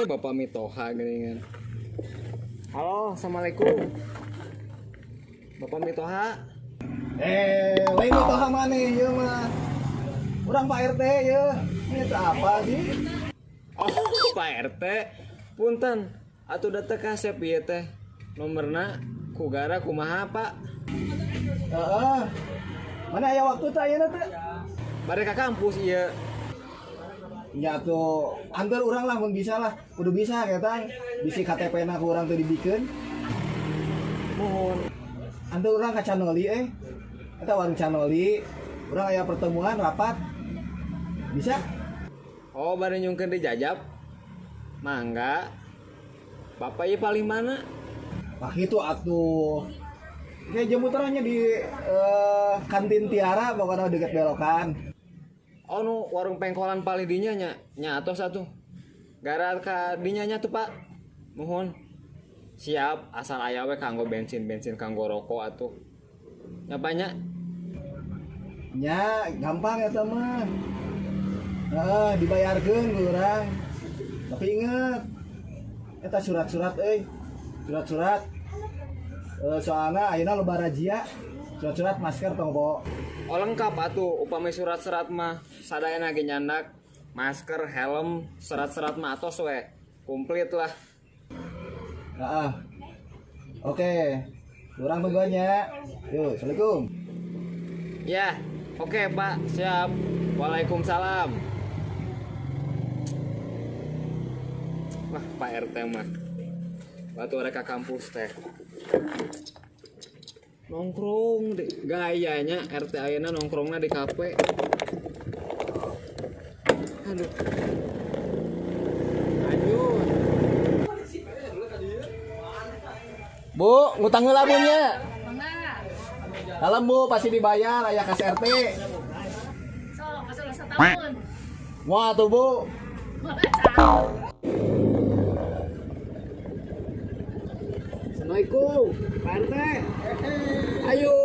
Bapak Mitoha geuningan. Halo, assalamualaikum. Bapak Mitoha. Lain Mitoha maneh ieu mah. Urang Pak RT ieu. Ini teh apa sih? Oh, Pak RT. Punten, atuh da teu kasep ieu teh. Nomorna kugara kumaha, Pak? Heeh. Mana aya waktu teh ayeuna teh? Bade ka kampus ieu. Nya atuh antar urang lah mun bisa lah. Kudu bisa ketang. Bisi KTP-na ku urang teu dibikeun. Mohon. Antar urang ka Canoli eh. Eta warung Canoli. Urang aya pertemuan rapat. Bisa? Oh, bade nyungkeun di jajab. Mangga. Bapak ieu paling mana? Wah gitu atuh. Kayak jemuterannya di kantin Tiara pokoknya deket belokan. Oh, nu warung pengkolan paling dinya nya. Nya atos atuh. Gara ka dinya nya tuh, Pak. Mohon. Siap, asal aya we kanggo bensin-bensin kanggo rokok atuh. Nya Pak nya. Nya gampang ya mah. Heeh, dibayarkeun ku urang. Tapi inget eta surat-surat euy. Surat-surat. Soalna ayeuna loba razia. Surat-surat masker tong bawa. Oh lengkap atuh, upami surat-surat mah sadayana ge nyandak masker, helm, serat-serat mah atos we. Komplit lah. Heeh. Oke. Urang tungguan nya. Yuk, Assalamualaikum. Ya, oke Pak, siap. Waalaikumsalam. Wah, Pak RT mah. Batu mereka kampus teh. Nongkrong di gayanya RT ayeuna nongkrongna di kafe. Aduh. Aduh. Bu, ngutang heula Bu nya. Kalem Bu, pasti dibayar aya kas RT. Sok, asal setahun. Wah tuh Bu. Assalamualaikum, Pak RT. Ayo.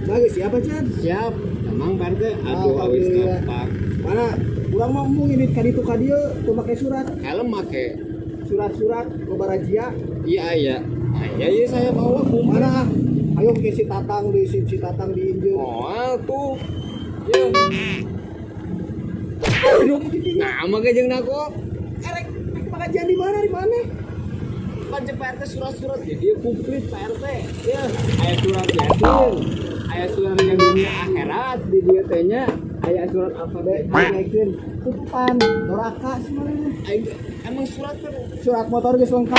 Bagus, siapa Chan? Siap. Memang Pak RT. Aduh, awis Alhamdulillah. ngapak. Mana? Urang mah embung ini ka ditu ka dieu teu make surat. Helm make. Surat-surat loba razia. Iya, iya. Iya, iya saya bawa kumaha. Mana? Ayo ke si Tatang di si Tatang diinjeun. Oh, tuh. Iya. Aduh, nah make jeung nako. Erek pengajian di mana di mana? Pan Pak RT surat-surat ya dia komplit Pak RT. Ya, aya surat yasin, aya surat yang dunia akhirat di dia teh nya, aya surat apa Dek, naikeun tutupan doraka sih mana? Aing emang surat kan Surat motor geus lengkap.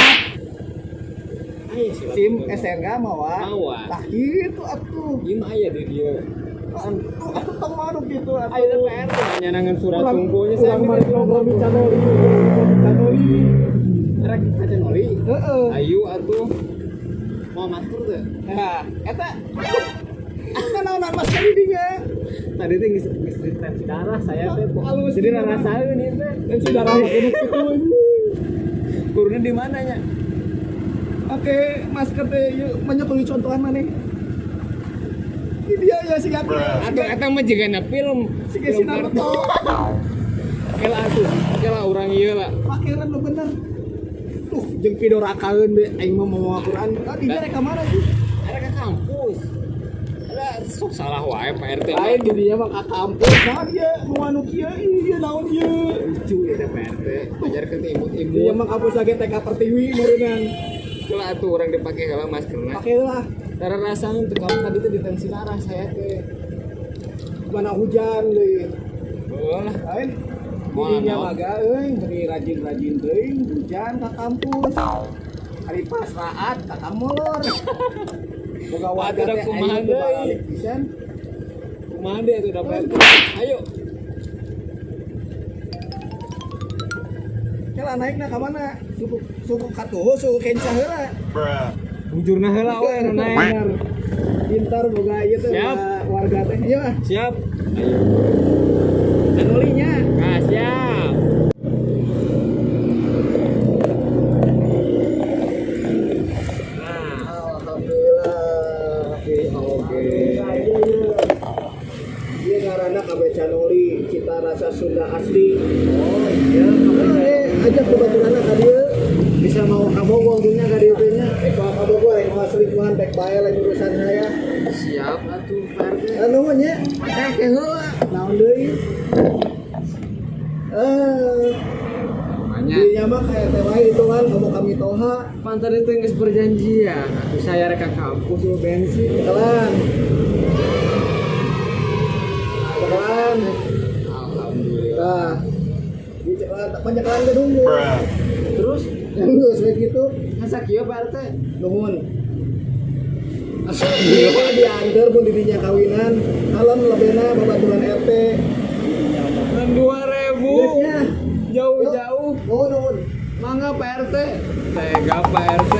aya surat. SIM STNK mawa. Mawa. Tah kitu atuh. Ieu mah aya di dieu. Atuh atuh tong manuk gitu atuh. Aya Pak RT nyanangan surat sungguhnya saya urang mari nongkrong di Canoli, nongkrong di Canoli. Rek ka Canoli. Heeh. Ayo atuh. Mau masker teh? Nah, eta kan naonan masker di dinya. Tadi teh geus geus tensi darah saya teh. Halus. Jadi ngerasaeun ieu teh. Tensi darah mah kudu kitu. Kuruna di mana nya? Oke, masker teh ieu banyak kudu contohan maneh. Ini dia ya si Gati. Atau eta mah jigana film. Si Gesi Naruto. Oke lah atuh. Oke lah urang ieu lah. Pakeran lu bener. Tuh, jeung pidorakaeun deh aing mah mawa Quran. Ah, dinya rek ka mana sih? Ada ke kampus. Ada sok salah wae Pak RT. Lain di dinya mah ka kampus. Nah, dia mau anu kieu, ieu naon ieu. Lucu ya teh Pak RT. Ajarkeun teh imut-imut. Dinya mah kampus lagi TK Pertiwi meureunnan. Oke lah atuh urang dipake heula maskerna. Pake lah. Darah rasaan teu kamu tadi teh di tensi darah saya teh. Mana hujan deui. Heeh lah. Lain Moal dinya naon. mah ga euy, beri rajin-rajin teuing hujan ka kampus. Hari pas raat ka molor. Boga warga Atuh da teh kumaha aing teu deui. balik pisan. Kumaha deui atuh da Pak RT. Ayo. Kela naikna ka mana? Suku suku katuhu, suku kenca heula. Bujurna heula we nu naik. Bener. Pintar boga ieu teh Siap. boga warga teh. Ieu ah. Siap. Ayo. Canulinya. Nah, siap. Nah, Alhamdulillah. oke. Ieu ngaranna Kabe Canoli, cita rasa Sunda asli. Oh iya, Eh, Ajak babaturanna ka dieu. Bisa mau ka Bogor dunya ka dieu teh nya. Rek ka Bogor, rek mau selingkuhan, rek bae lain urusan saya. Siap atuh, Pak RT. Eh, nuhun nya. Eh, ke heula. Naon deui? Eh, Namanya dinya mah ka RT wae itu kan kamu kami toha. Pan tadi teh geus perjanjian. Atuh saya rek ka kampus mau bensin. Cekelan. Cekelan. Alhamdulillah. Nah, di cekelan, pancekelan teh nunggu. Terus Geus we kitu, masa kieu, Pak RT? Nuhun. Ieu diantar pun didinya kawinan, kalem lebena babaturan RT. 2000. Geus nya. Jauh-jauh. Nuhun, nuhun. Mangga, Pak RT. Tega, Pak RT.